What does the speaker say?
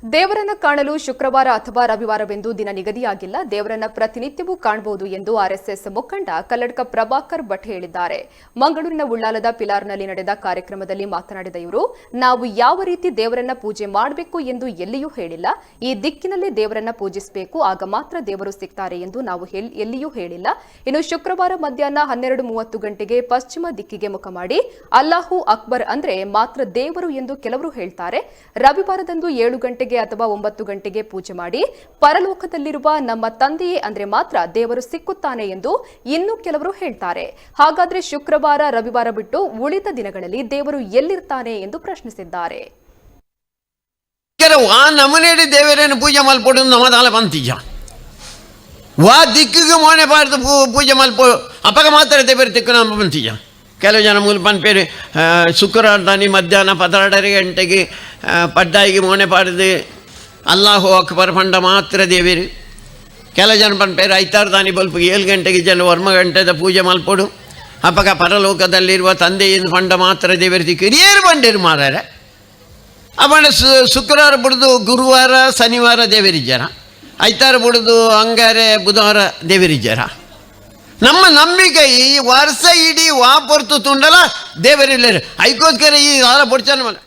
ದೇವರನ್ನ ಕಾಣಲು ಶುಕ್ರವಾರ ಅಥವಾ ರವಿವಾರವೆಂದು ದಿನ ನಿಗದಿಯಾಗಿಲ್ಲ. ದೇವರನ್ನ ಪ್ರತಿನಿತ್ಯವೂ ಕಾಣಬಹುದು ಎಂದು ಆರ್ಎಸ್ಎಸ್ ಮುಖಂಡ ಕಲ್ಲಡ್ಕ ಪ್ರಭಾಕರ್ ಭಟ್ ಹೇಳಿದ್ದಾರೆ. ಮಂಗಳೂರಿನ ಉಳ್ಳಾಲದ ಪಿಲಾರ್ನಲ್ಲಿ ನಡೆದ ಕಾರ್ಯಕ್ರಮದಲ್ಲಿ ಮಾತನಾಡಿದ ಇವರು, ನಾವು ಯಾವ ರೀತಿ ದೇವರನ್ನ ಪೂಜೆ ಮಾಡಬೇಕು ಎಂದು ಎಲ್ಲಿಯೂ ಹೇಳಿಲ್ಲ. ಈ ದಿಕ್ಕಿನಲ್ಲಿ ದೇವರನ್ನ ಪೂಜಿಸಬೇಕು, ಆಗ ಮಾತ್ರ ದೇವರು ಸಿಗ್ತಾರೆ ಎಂದು ನಾವು ಎಲ್ಲಿಯೂ ಹೇಳಿಲ್ಲ. ಇನ್ನು ಶುಕ್ರವಾರ ಮಧ್ಯಾಹ್ನ 12:30 ಗಂಟೆಗೆ ಪಶ್ಚಿಮ ದಿಕ್ಕಿಗೆ ಮುಖ ಮಾಡಿ ಅಲ್ಲಾಹು ಅಕ್ಬರ್ ಅಂದ್ರೆ ಮಾತ್ರ ದೇವರು ಎಂದು ಕೆಲವರು ಹೇಳ್ತಾರೆ. ರವಿವಾರದಂದು 7 ಗಂಟೆಗೆ ಅಥವಾ 9 ಗಂಟೆಗೆ ಪೂಜೆ ಮಾಡಿ ಪರಲೋಕದಲ್ಲಿರುವ ನಮ್ಮ ತಂದೆಯೇ ಅಂದ್ರೆ ಮಾತ್ರ ದೇವರು ಸಿಕ್ಕುತ್ತಾನೆ ಎಂದು ಇನ್ನು ಕೆಲವರು ಹೇಳ್ತಾರೆ. ಹಾಗಾದ್ರೆ ಶುಕ್ರವಾರ, ರವಿವಾರ ಬಿಟ್ಟು ಉಳಿದ ದಿನಗಳಲ್ಲಿ ದೇವರು ಎಲ್ಲಿರ್ತಾನೆ ಎಂದು ಪ್ರಶ್ನಿಸಿದ್ದಾರೆ. ಕೆಲವು ಆ ನಮನೇಡಿ ದೇವರೇನು ಪೂಜೆ ಮಲ್ಪೊಡು ನಮದಾಲ ಪಂತಿಜ. ವಾ ದಿಕ್ಕಿಗೆ ಮೋನೆ ಪಾಡ್ದು ಪೂಜೆ ಮಲ್ಪೊ, ಅಪಗ ಮಾತ್ರ ದೇವರು ತಿಕ್ಕು ನಮ್ಮ ಪಂತಿಜ. ಕೆಲವು ಜನ ಮೂಲ ಪನ್ಪೇರು, ಶುಕ್ರವಾರ ತಾನಿ ಮಧ್ಯಾಹ್ನ 12:30 ಗಂಟೆಗೆ ಪಡ್ಡಾಯಿಗೆ ಮೋನೆ ಪಾಡ್ದು ಅಲ್ಲಾಹು ಅಕ್ಬರ್ ಪಂಡ ಮಾತ್ರ ದೇವರು. ಕೆಲವು ಜನ ಪನ್ಪೇರು, ಐತಾರು ತಾನಿ ಬಲ್ಪು 7 ಗಂಟೆಗೆ ಜನ ವರ್ಮ ಗಂಟೆದ ಪೂಜೆ ಮಲ್ಪೊಡು, ಅಪಗ ಪರಲೋಕದಲ್ಲಿರುವ ತಂದೆಯಿಂದ ಪಂಡ ಮಾತ್ರ ದೇವರು ತಿಕ್ಕು. ಏರು ಬಂಡೇರು ಮಾರಾರೆ. ಅಪಂಡ ಶುಕ್ರವಾರ ಬಿಡ್ದು ಗುರುವಾರ, ಶನಿವಾರ ದೇವರಿಜ್ಜಾರ? ಐತಾರ ಬಿಡ್ದು ಅಂಗಾರೆ, ಬುಧವಾರ ದೇವರಿಜ್ಜಾರ? ನಮ್ಮ ನಂಬಿಕೆ ಈ ವರ್ಷ ಇಡೀ ವಾ ಪೊರ್ತು ತುಂಡಲ ದೇವರಿಲ್ಲ. ಐಕೋಸ್ಕರ ಈ ಸಾಲ ಪೊಡ್ಚನ.